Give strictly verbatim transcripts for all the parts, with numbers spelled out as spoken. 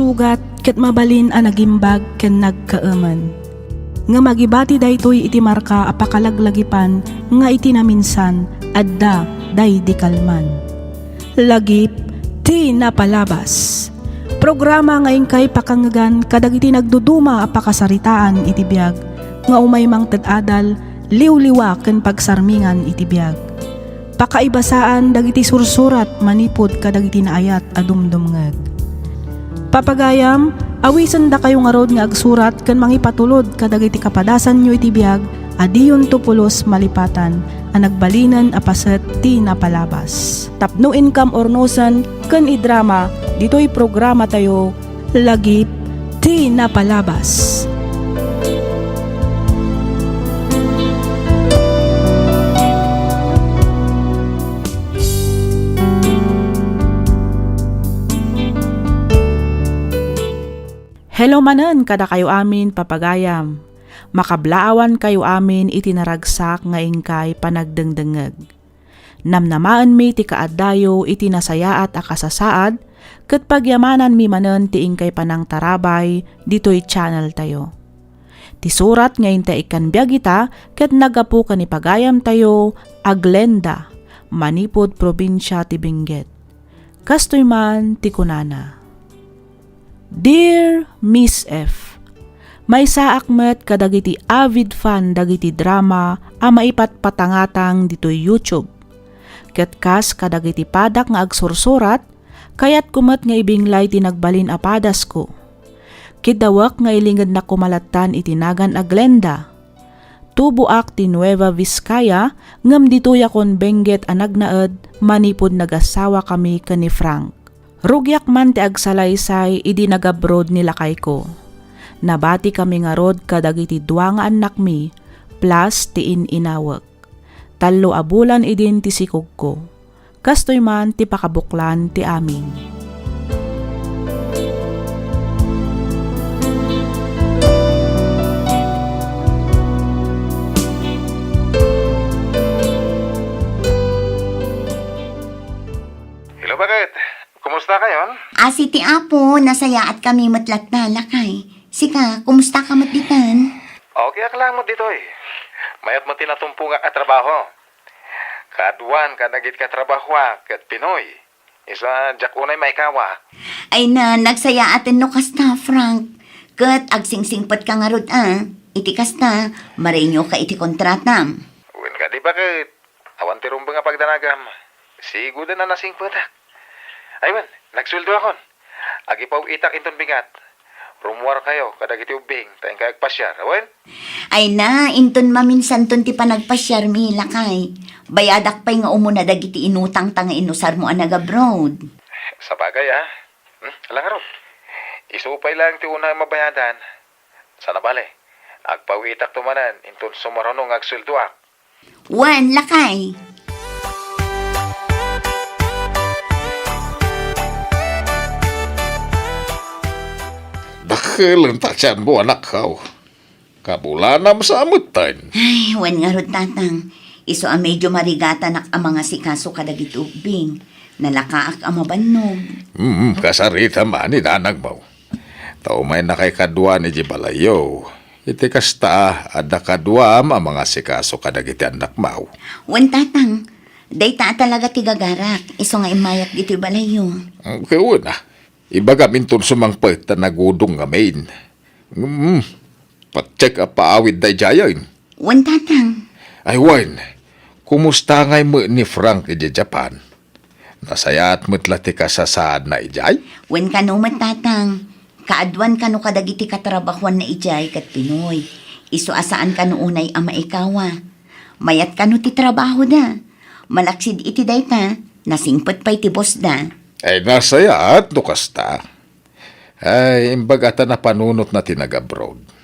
sugat ket mabalin a nagimbag ken nagkaemen. Ngem agibati daytoy iti marka a pakalaglagipan nga iti naminsan, adda daydi kalman. Lagip ti napalabas. Programa nga inkay pakangegan kadagiti nagduduma a pakasaritaan iti biag nga umay mangted adal, liwliwa ken pagsarmingan iti biag. Pakaibasaan dagiti sursurat manipud kadagiti naayat a dumdumngeg. Papagayam, awisendakayo ngarud nga agsurat ken mangipatulod kadagiti kapadasanyo iti biag a diyonto pulos malipatan a nagbalinen a paset ti napalabas. Tapno inkam urnosen ken idrama ditoy programatayo, Lagip ti Napalabas. Hello manen kadakayo amin, papagayam. Makablaawankayo amin iti naragsak nga inkay panagdengdengngeg. Namnamaenmi ti kaaddayo iti nasayaat a kasasaad ket pagyamananmi manen ti inkay panangtarabay ditoy channeltayo. Ti surat nga inta ikkan biag ita ket naggapu ken ni pagayamtayo a Glenda, manipud probinsia ti Benguet. Kastoy man ti kunana, Dear Miss F, maysaak met kadagiti avid fan dagiti drama a maipatpatangatang ditoy YouTube. Ket kas kadagiti padak nga agsursurat, kayatko met nga ibinglay ti nagbalin a padasko. Kiddawek nga ilingednak koma lattan iti nagan a Glenda. Tuboak ti Nueva Vizcaya, ngem ditoyakon Benguet a nagnaed manipud nagassawakami ken ni Frank. Rugiak man ti agsalaysay idi nagabroad ni lakayko. Nabatikami ngarud kadagiti dua nga annakmi, plus ti in-inawek. Tallo a bulan idin ti sikogko. Kastoy man ti pakabuklan ti amin. Hello, bakit? Kumusta kayon? Asi ti Apo, nasayaat kami met latta, lakay. Sika, kumusta ka met ditan? Okay ak lang met ditoy. Mayat met ti natumpongak a trabaho. Kaaduan kadagiti katrabahoak ket Pinoy. Isu a diak unay maikawa. Ay na, nagsayaaten no kasta, Frank. Ket agsingsingpet ka ngarud a. Iti kasta, marenyo ka iti kontratam. Wen kadi, bakit? Awan ti rumbeng a pagdanagam. Sigoden a nasingpetak. Ay wen, nagsueldoakon. Agipaw-itak inton bigat. Rummuarkayo kadagiti ubbing ta inkay agpasiar, awen? Ay na, inton maminsanton ti panagpasiarmi, lakay. Bayadak pay nga umuna dagiti inutangta nga inusarmo a nagabroad. Sabagay, a. Hmm, ala ngarud. Isu pay laeng ti una a mabayadan. Sana bale, agpaw-itakto manen inton sumaruno nga agsueldoak. Wen, lakay. Dakkel ti tianmo, anakko. Kabulanam sa amutan. Ay, wen ngarud, tatang. Isu a medyo marigatanak a mangasikaso kadagiti ubbing. Nalakaak a mabannog. Mm, kasarita man ni nanangmo. Ta umaynakay kaduan idiay balayyo. Iti kasta, adda kaduam a mangasikaso kadagiti annakmo. Wen, tatang, dayta a talaga ti gagarak, isu nga immayak ditoy balayyo. Mm, ket wen a, ibagam inton sumangpet ta nagudong ngamin. Mm, patiek a paawid daydiayen. Wen, tatang. Ay wen, kumusta ngay met ni Frank idiay Japan? Nasayaat met la ti kasasaadna idiay? Wen kano met, tatang. Kaaduan kano kadagiti katrabahuanna idiay ket Pinoy. Isu a saan kano unay a maikawa. Mayat kano ti trabahoda. Malaksid iti dayta, nasingpet pay ti bossda. Ay, nasayaat no kasta. Ay, imbag a ta napanunotna ti nagabroad.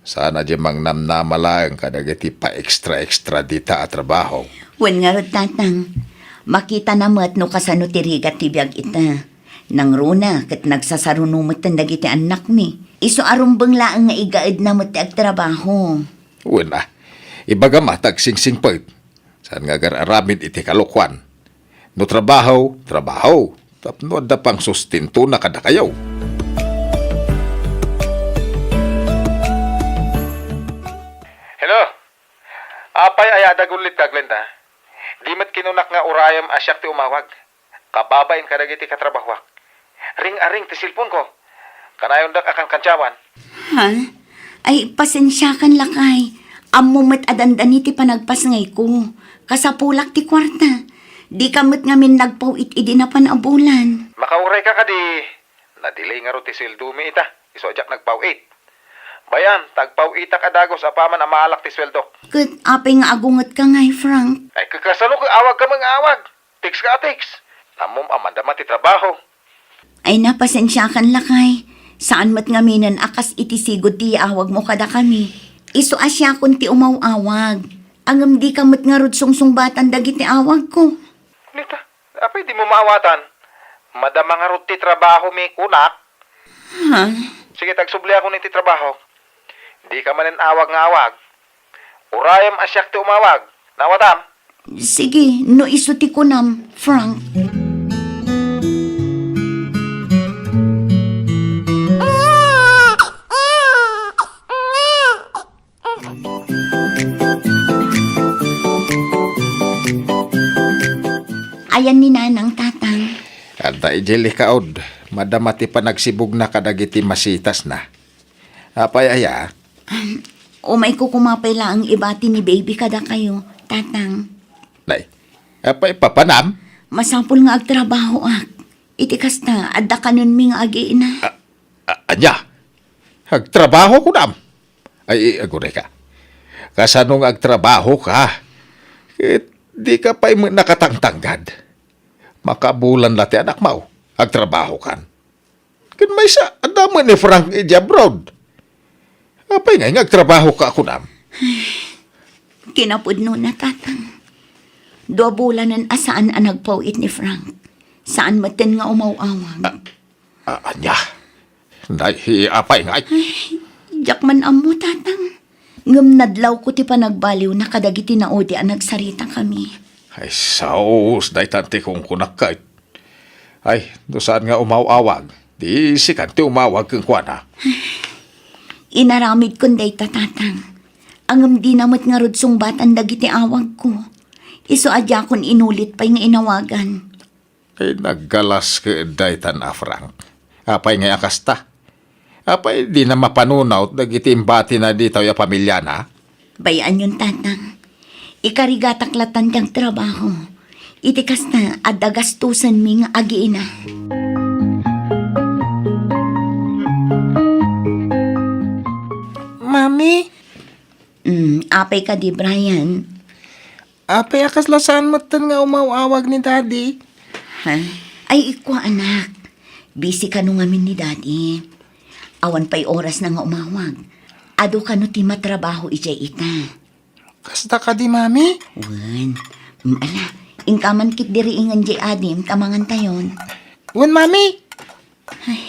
Saan a di mangnamnama laeng kadagiti pa-extra-extra dita a trabaho. Wen ngarud, tatang, makitana met no kasano ti rigat ti biag ita. Nangruna ket nagsasaruno metten dagiti annakmi. Isu a rumbeng laeng nga igaedna met ti agtrabaho. Wen a, ibagam a ta agsingsingpet. Saan nga agar-aramid iti kalokuan. No trabaho, trabaho. Tapno adda pangsustentona kadakayo. Adda gullitka, Glenda. Di met kinunak nga urayem a siak ti umawag. Kababain kadagiti katrabahoak. Ring-aring ti cellphone-ko. Kanayondak a kankantiawan. Ha? Ay, pasensiakan, lakay. Ammo met a dandani ti panagpasngayko. Kasapulak ti kuarta. Dika met ngamin nagpaw-it idi napan a bulan. Makaurayka kadi, na-delay ngarud ti sueldomi ita. Isu a diak nagpaw-it. Bay-am, ta agpaw-itak a dagus apaman a maalak ti sueldok. Ket apay nga agungetka ngay, Frank? Ay, ket kasano ket awagka met nga awag? Text ka a text. Ammom a madama ti trabaho. Ay, na, pasensiakan, lakay. Saan met ngaminen a kas iti sigud ti yaawagmo kadakami. Isu a siakon ti umaw-awag. Ngem dika met ngarud sungsungbatan dagiti awagko. Nita, apay dimo maawatan? Madama ngarud ti trabahomi, kunak. Ha? Sige, ta agsubliakon iti trabaho. Dika manen awag nga awag. Urayem a siak ti umawag. Naawatam? Sige, no isu ti kunam, Frank. Ayan ni Nanang, Tatang. Adda idiay likaud, madama ti panagsibugna kadagiti masitasna. Apay aya? Um, umayko koma pay laeng ibati ni baby kadakayo, Tatang. Nay, apay papanam? Masapul nga agtrabahoak. Iti kasta, adda kanenmi nga agiina. A-, a-, ania? Agtrabaho kunam? Ay, aguray ka. Kasano nga agtrabaho ka? Ket di ka pay met nakatangtanggad. Makabulan la ti anakmo. Agtrabaho kan. Ken maysa, adda met ni Frank idiay abroad. Apay ngay nga agtrabaho ka kunam? Kinapudnona, Tatang. Dua bulanen a saan a nagpaw-it ni Frank. Saan metten nga umaw-awag. A-, a-, ania? Nay, apay ngay? Ay, diak man ammo, Tatang. Ngem nadlawko ti panagbaliwna kadagiti naudi a nagsaritakami. Ay, saos, daytan ti kunkunak ket. Ay, no saan nga umaw-awag, di sikan ti umawag kenkuana. Inaramidkon dayta, Tatang. Ngem dina met ngarud sungbatan dagiti awagko. Isu a diakon inulit pay nga inawagan. Ay, naggalas ket daytan a Frank. Apay ngay a kasta? Apay dina mapanunot dagiti imbatina ditoy a pamilyana? Bay-anyon, Tatang. Ikarigatak latan ti agtrabaho. Iti kasta, adda gastusenmi nga agiina. Mami? Mm, apay kadi, Brian? Apay a kasla saan metten nga umaw-awag ni Daddy? Ha? Ay, ikua, anak. Busy kano ngamin ni Daddy. Awan pay orasna nga umawag. Adu kano ti matrabaho idiay ita. Kasta kadi, Mami? Wen. Mm, ala, inkaman ketdi riingen diay adim ta mangantayon. Wen, Mami. Ay,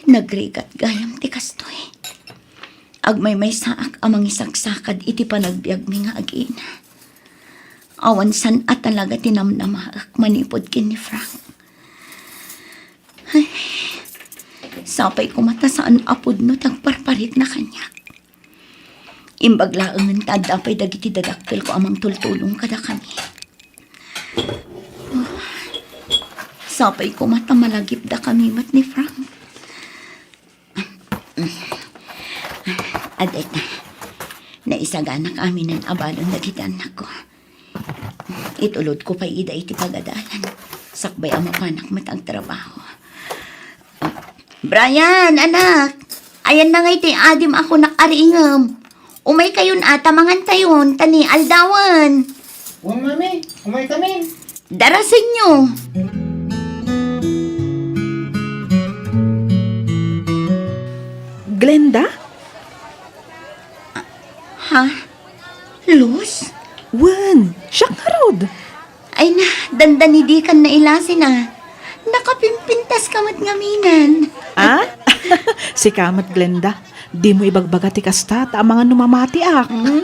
nagrigat gayam ti kastoy. Agmaymaysaak a mangisaksakad iti panagbiagmi nga agiina. Awan saan a talaga ti namnamaek manipud ken ni Frank. Ay, sapay koma ta saan a pudno ti agparparikna kaniak. Imbag laengen ta adda pay dagiti dadakkelko a mangtultulong kadakami. Sapay koma ta malagipdakami met ni Frank. Adda ita, naisaganak aminen a balon dagiti annakko. Itulodko pay ida iti pagadalan, sakbay a mapanak met agtrabaho. Brian, anak! Ayanna ngay ti adim a kunak a riingem. Umaykayon a ta mangantayon, ta ni aldawen. Wen, Mami. Umaykamin. Darasenyo. Glenda? Ha? Luz? Wen, siak ngarud. Ay na, dandani dikan nailasin a. Nakapimpintas ka met ngaminen. Ah? Sika met, Glenda. Dimo ibagbaga ti kasta ta amangan no mamatiak. Mm,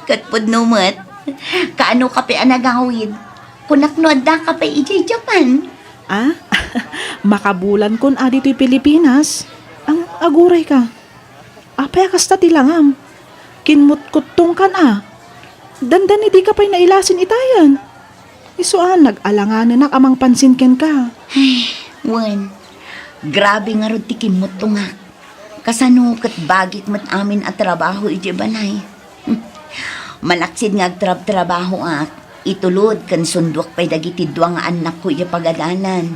ket pudno met. Kaano ka pay a nagawid? Kunak no adda ka pay idiay Japan. Ah? Makabulankon a ditoy Pilipinas. Ang aguray ka. Apay a kasta ti langam? Kinmutkuttongkan a. Dandani dika pay nailasin itayen. Isu a, nag-alanganenak a mangpansin kenka. Ay, wen. Grabe ngarud ti kimmuttongak. Kasano ket bagik met amin a trabaho idiay balay. Malaksid nga agtrabtrabahoak, itulod ken sunduak pay dagiti dua nga annakko idiay pagadalan.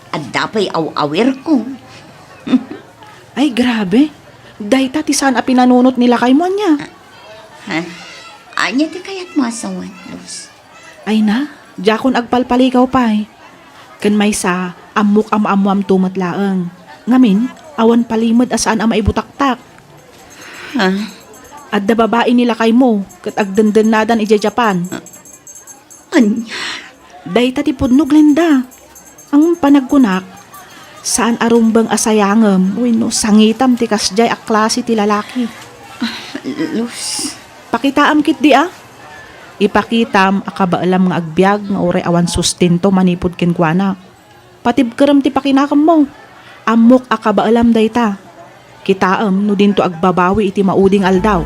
Adda pay aw-awirko. Ay, grabe. Dayta ti saan a pinanunot ni lakaymo, ania? Ha? Ania ti kayatmo a sawen, Luz? Ay na, diakon agpalpalikaw pay. Ken maysa, ammok a maammoamto met laeng. Ngamin, awan palimed a saan a maibutaktak. Ha? Adda babai ni lakaymo, ket agdendennadan idiay Japan. Ania? Dayta ti pudno, Glenda. Ang panagkunak, saan a rumbeng a sayangem wenno sangitam ti kasdiay a klase ti lalaki. Ah, Luz. Pakitaam ketdi a. Ipakitam a kabaelam nga agbiag nga uray awan sustento manipud kenkuana. Patibkerem ti pakinakemmo. Ammok a kabaelam dayta. Kitaem no dinto agbabawi iti maudi nga aldaw.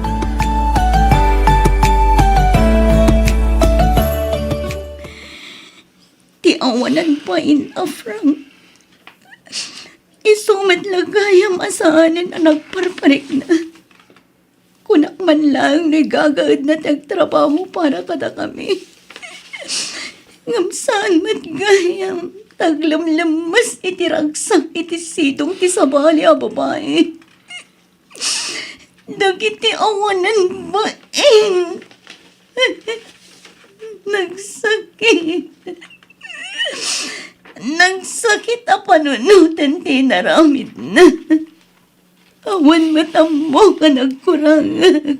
Ti awanan pay a Frank. Isu met la gayam a saanen a nagparparikna. Kunak man laeng no igagaedna ti agtrabaho para kadakami. Ngem saan met gayam, taglemlemmes iti ragsak iti sidong ti sabali a babai. Dagiti awanan bain. Nagsakit. Nagsakit a panunoten ti inaramidna. Awan met ammo nga nagkurangak.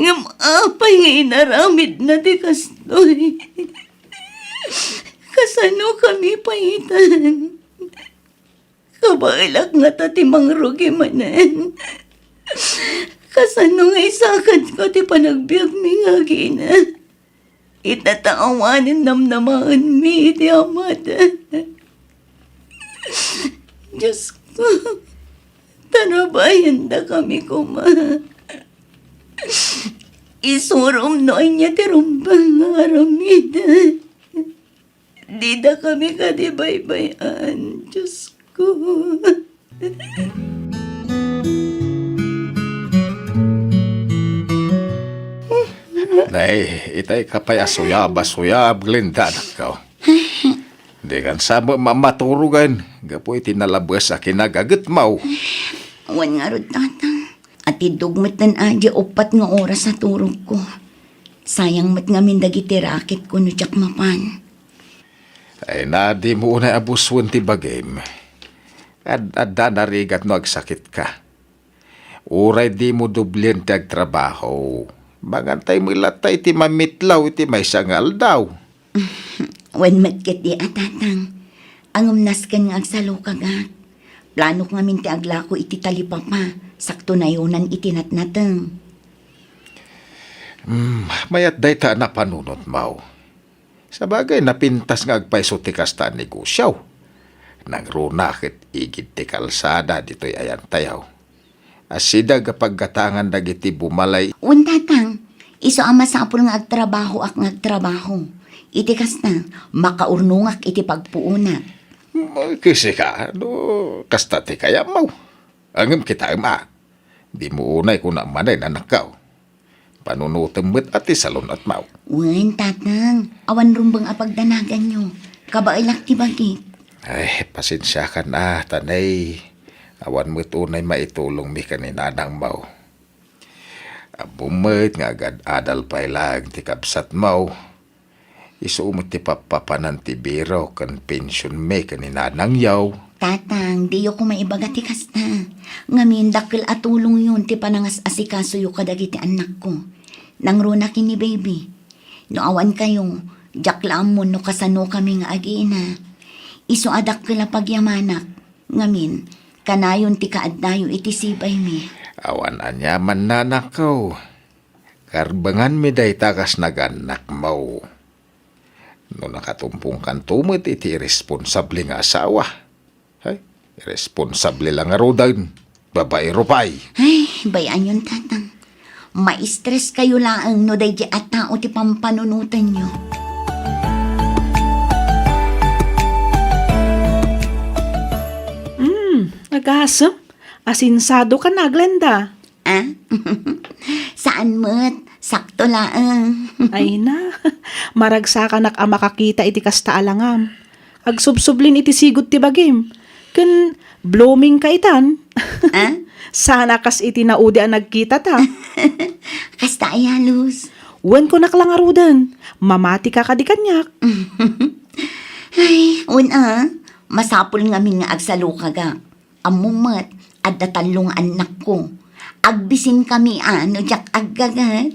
Ngem apay nga inaramidna ti kastoy? Kasano kami paitan? Kabaelak ngata ti mangrugi manen. Kasano nga isakadko ti panagbiagmi nga agina? Ita ta awanen namnamaenmi iti amada. Diosko, tarabayendakami koma. Isurom no ania ti rumbeng nga aramiden. Didakami kadi baybay-an, Diosko. Nay, itay ka pay a suyab a suyab, Glenda, anakko. Dikan sa mo mamaturogan, gapu iti nalabes a kinagagetmo. Wen ngarud, Tatang. Atiddog met laeng a diay uppat nga oras a turogko. Sayang met ngamin dagiti raketko no diak mapan. Ay na, dimo unay a busuen ti bagim. Ad-adda narigat no agsakitka. Uray dimo dublien ti agtrabaho, mangantay met latta iti mamitlaw iti maysa nga aldaw. Wen met ketdi a, Tatang. Ngem nasken nga agsalukagak. Planok ngamin ti aglako iti talipapa, sakto nayonan iti natnateng. Hmm, mayat dayta a napanunotmo. Sabagay, napintas nga agpayso ti kasta a negosio. Nangruna ket igid ti kalsada ditoy ayantayo. Asideg a paggatangan dagiti bumalay. Wen, Tatang, isu a masapul nga agtrabahoak nga agtrabaho. Iti kasta, makaurnongak iti pagpuonak. Hmm, kisika, no kasta ti kayatmo. Ngem kitaem a, dimo unay kunam manen, anakko. Panunotem met a ti salun-atmo. Wen, Tatang, awan rumbeng a pagdanaganyo. Kabaelak ti bagik. Ay, pasensiakan a, ta nay, awan met unay maitulongmi ken ni nanangmo. Ammom met nga agad-adal pay laeng ti kabsatmo. Isu met ti pappapanan ti biro ken pensionmi ken ni nanangyo. Tatang, diyo koma ibaga ti kasta. Ngamin, dakkel a tulongyon ti panangas-asikasoyo kadagiti annakko. Nangruna ken ni baby. No awan kayo, diak la ammo no kasanokami nga agina. Isu a dakkel a pagyamanak. Ngamin, kanayon ti kaaddayo iti sibaymi. Awan aniaman, anakko. Karbenganmi dayta kas nagannakmo. No nakatumpongkanto met iti irresponsable nga asawa. Ay, irresponsable la ngaruden. Babaero pay. Ay, bay-anyon, Tatang. Maistreskayo laeng no daydiay a tao ti pampanunotenyo. Hmm, agasem. Asinsadoka na, Glenda. Ah? Saan met, sakto laeng. Ay na, maragsakanak a makakita iti kasta a langam. Agsubsublin iti sigud ti bagim. Ken blooming ka itan. Ah? Sana kas iti naudi a nagkitata. Kasta aya, Luz? Wen, kunak la ngaruden. Mamati ka kadi kaniak. Ay, wen a, masapul ngamin nga agsalukagak. Ammom met, adda tallo nga annakko. Agbisinkami a no diak aggaget.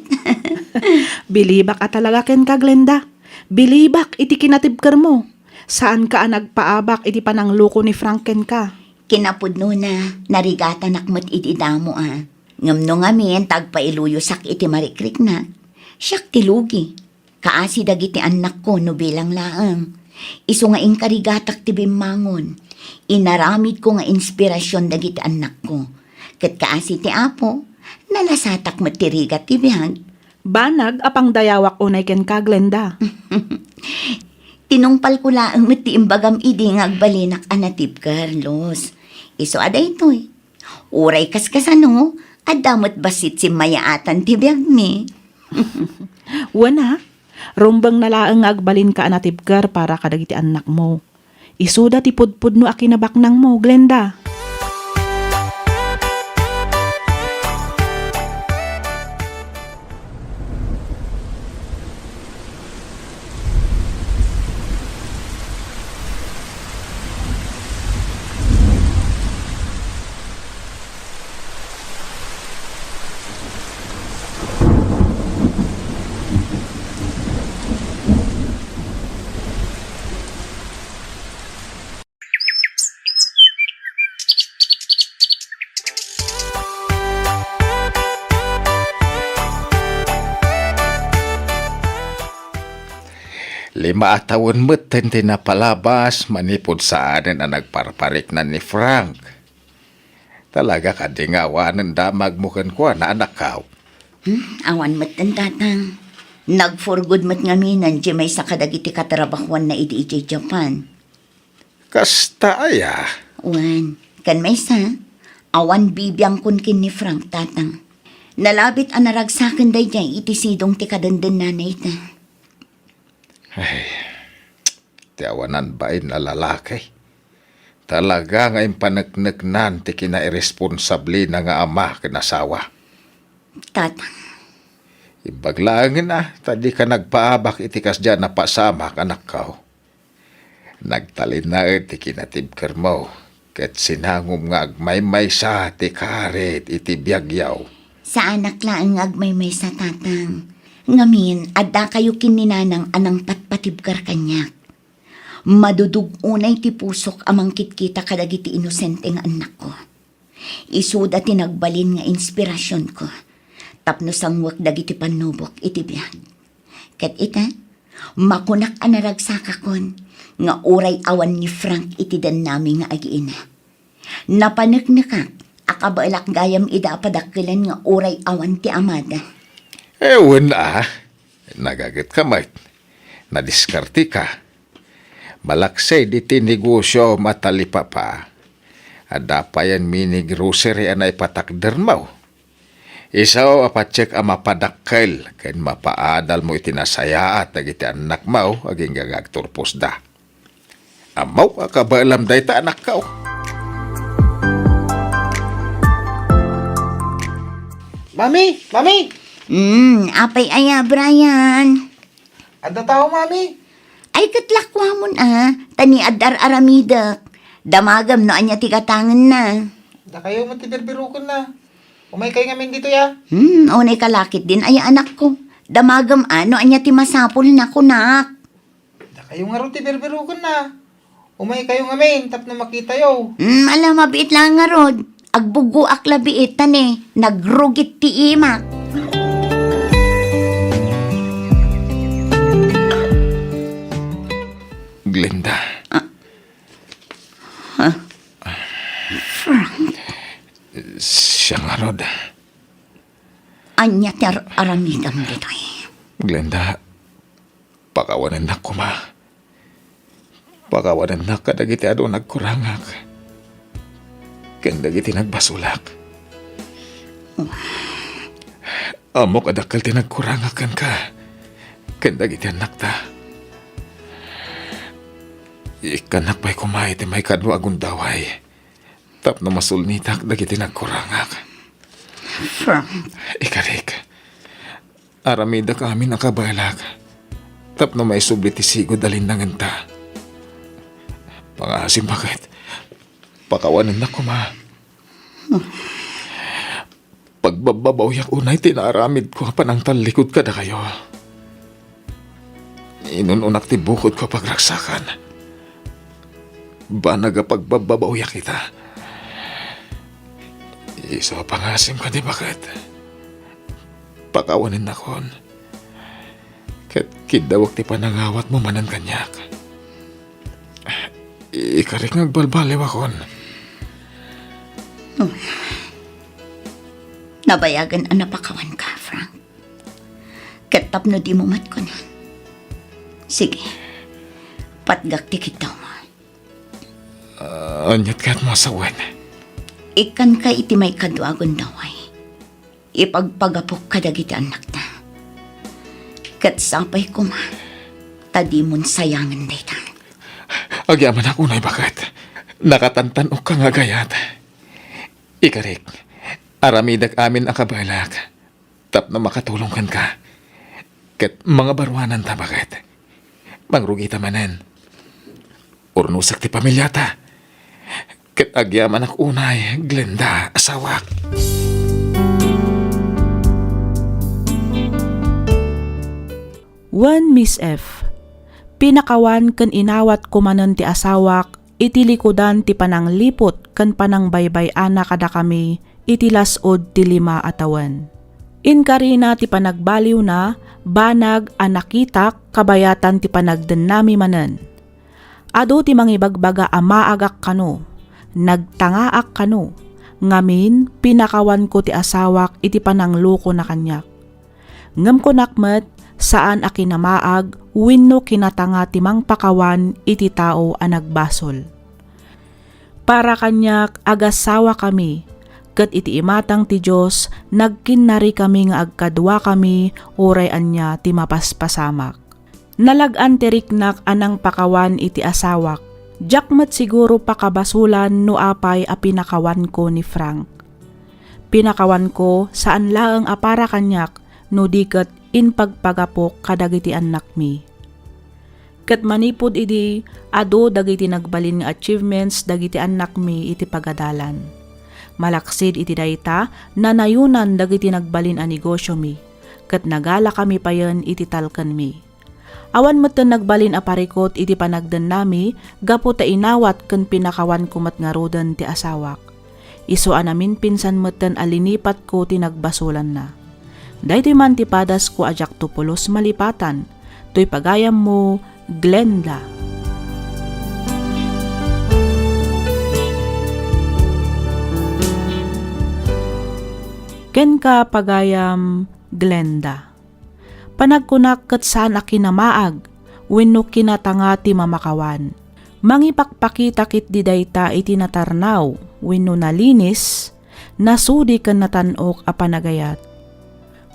Bilibak a talaga kenka, Glenda. Bilibak iti kinatibkermo. Saanka a nagpaabak iti panangloko ni Frank kenka. Kinapudnona, narigatanak met iti damo a. Ngem no ngamin ta agpailuyosak iti marikriknak, siak ti lugi. Kaasi dagiti annakko no bilang laeng. Isu nga inkarigatak ti bimmangon. Inaramidko nga inspirasion dagiti annakko. Ket kaasi ti Apo, nalasatak met ti rigat ti biag. Banag a pangdayawak unay kenka, Glenda. Tinungpalko laeng met ti imbagam idi nga agbalinak a natibker, Luz. Isu a daytoy. Uray kaskasano, adda met bassit simmayaatan ti biagmi. Wen a, rumbengna laeng nga agbalinka a natibker para kadagiti annakmo. Isuda ti pudpudno a kinabaknangmo, Glenda. Lima a tawen metten ti napalabas manipud saanen a nagparpariknan ni Frank. Talaga kadi nga awanen damagmo kenkuana, anakkaw? Hmm, awan metten, Tatang. Nag-for good met ngaminen ti maysa kadagiti katrabahuanna idi idiay Japan. Kasta aya? Wen, ken maysa, awan bibiangkon ken ni Frank, Tatang. Nalabit a naragsaken daydiay iti sidong ti kadendennana ita. Ay, ti awanan bain a lalaki. Talaga nga impanekneknan ti kinairesponsablena nga ama ken asawa. Tatang. Imbag laengen a, ta dika nagpaabak iti kasdiay a napasamak, anakko. Nagtalinaed ti kinatibkermo, ket sinangom nga agmaymaysa ti karit iti biagyo. Saanak laeng nga agmaymaysa, Tatang. Ngamin, addakayo ken ni Nanang a nangpatpatibker kaniak. Madudug unay ti pusok a mangkitkita kadagiti inosente nga annakko. Isuda ti nagbalin nga inspirasionko tapno sanguek dagiti pannubok iti biag. Ket ita, makunak a naragsakakon nga uray awan ni Frank iti dennami nga agiina. Napaneknekak a kabaelak gayam ida a padakkelen nga uray awan ti amada. Eh, wen a, nagagetka met. Nadiskarteka. Malaksid iti negosiom a talipapa, adda payen mini grocery a naipatakdermo. Isu a patiek a mapadakkel ken mapaadalmo iti nasayaat dagiti annakmo agingga nga agturposda. Ammok a kabaelam dayta, anakko. Mami! Mami! Hmm, apay aya, Brian? Adda tao, Mami? Ay, ket lakuamon a, ta ni adda ar-aramidek. Damagem no ania ti gatangenna. Dakayo met ti birbirokenna. Umaykayo ngamin ditoy a. Hmm, unay ka lakit din aya, anakko. Damagem a no ania ti masapulna, kunak. Dakayo ngarud ti birbirokenna. Umaykayo ngamin tapno makitayo. Hmm, ala, mabiit la ngarud. Agbuggoak la biit ta ne, nagrugit ti imak. Glenda. Ah. Ha? Frank. Siak ngarud. Ania ti ar-aramidem ditoy? Glenda, pakawanennak koma. Pakawanennak kadagiti adu nagkurangak ken dagiti nagbasolak. Ammok a dakkel ti nagkurangak kenka ken dagiti annakta. Ikkannak pay koma iti maikadua a gundaway tapno masulnitak dagiti nagkurangak. Frank. Ikarik, aramidek amin a kabaelak tapno maisubli ti sigud a linnangenta. Pangaasim, baket, pakawanennak koma. Pagbabbabawiak unay ti naaramidko a panangtallikod kadakayo. Inun-unak ti bukodko a pagragsakan. Banag a pagbabbabawiak ita. Isu a pangaasim kadi, baket, pakawanennakon. Ket kiddawek ti panangawatmo manen kaniak. Ikarik nga agbalbaliwakon. Nabayagen a napakawanka, Frank. Ket tapno dimo met kunen, sige, patgak ti kiddawmo. Ah, aniat kayatmo a sawen? Ikkanka iti maikadua a gundaway. Ipagpagapok kadagiti annakta. Ket sapay koma ta dimon sayangen dayta. Agyamanak unay, baket. Nakatantan-okka nga agayat. Ikarik, aramidek amin a kabaelak tapno makatulong kenka. Ket mangabaruananta, baket. Mangrugita manen. Urnosek ti pamiliata. Ket agyamanak unay, Glenda, asawak. Wen, Miss F, pinakawan ken inawatko manen ti asawak iti likudan ti panangliput ken panangbaybay-ana kadakami iti las-ud ti lima a tawen. Inkarina ti panagbaliwna banag a nakitak kabayatan ti panagdennami manen. Adu ti mangibagbaga a maagak kano, nagtangaak kano, ngamin, pinakawanko ti asawak iti pananglokona kaniak. Ngem kunak met, saan a kinamaag wenno kinatanga ti mangpakawan iti tao a nagbasol. Para kaniak, agasawakami, ket iti imatang ti Dios, nagkinnarikami nga agkaduakami uray ania ti mapaspasamak. Nalag-an ti riknak a nangpakawan iti asawak. Diak met siguro pakabasolan no apay a pinakawanko ni Frank. Pinakawanko saan laeng a para kaniak no di ket impagpagapok kadagiti annakmi. Ket manipud idi, adu dagiti nagbalin nga achievements dagiti annakmi iti pagadalan. Malaksid iti dayta, nanayonan dagiti nagbalin a negosiomi, ket nagalakami payen iti talkenmi. Awan metten nagbalin a parikut iti panagdennami gapu ta inawat ken pinakawanko met ngaruden ti asawak. Isu a naminpinsan metten a linipatko ti nagbasolanna. Daytoy man ti padasko a diakto pulos malipatan. Toy pagayammo, Glenda. Kenka, pagayam, Glenda. Panagkunak ket saan a kinamaag wenno kinatanga ti mamakawan. Mangipakpakita ketdi dayta iti natarnaw wenno nalinis, nasudi ken natan-ok a panagayat.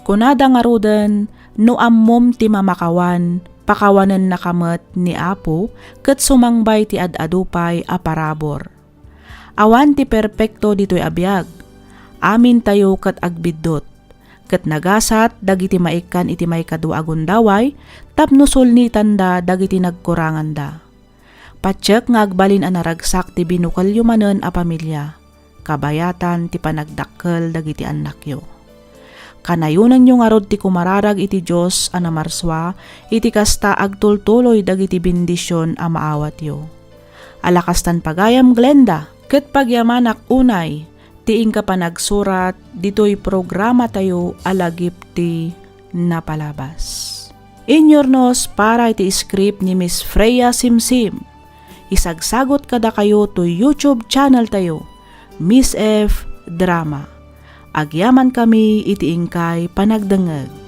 Kunada ngaruden, no ammom ti mamakawan, pakawanennaka met ni Apo ket sumangbay ti ad-adu pay a parabur. Awan ti perpekto ditoy a biag. Amintayo ket agbiddut. Ket nagasat dagiti maikkan iti maikadua a gundaway tapno sulnitanda dagiti nagkuranganda. Patiek nga agbalin a naragsak ti binukelyo manen a pamilia, kabayatan ti panagdakkel dagiti annakyo. Kanayonenyo ngarud ti kumararag iti Dios a namarsua iti kasta agtultuloy dagiti bendision a maawatyo. Ala kastan pagayam, Glenda, ket pagyamanak unay ti inka panagsurat ditoy programatayo a Lagip ti Napalabas. Inyurnos para iti script ni Miss Freya Simsim. Isagsagot kadakayo toy YouTube channel tayo, Miss F Drama. Agyamankami iti inkay panagdengngeg.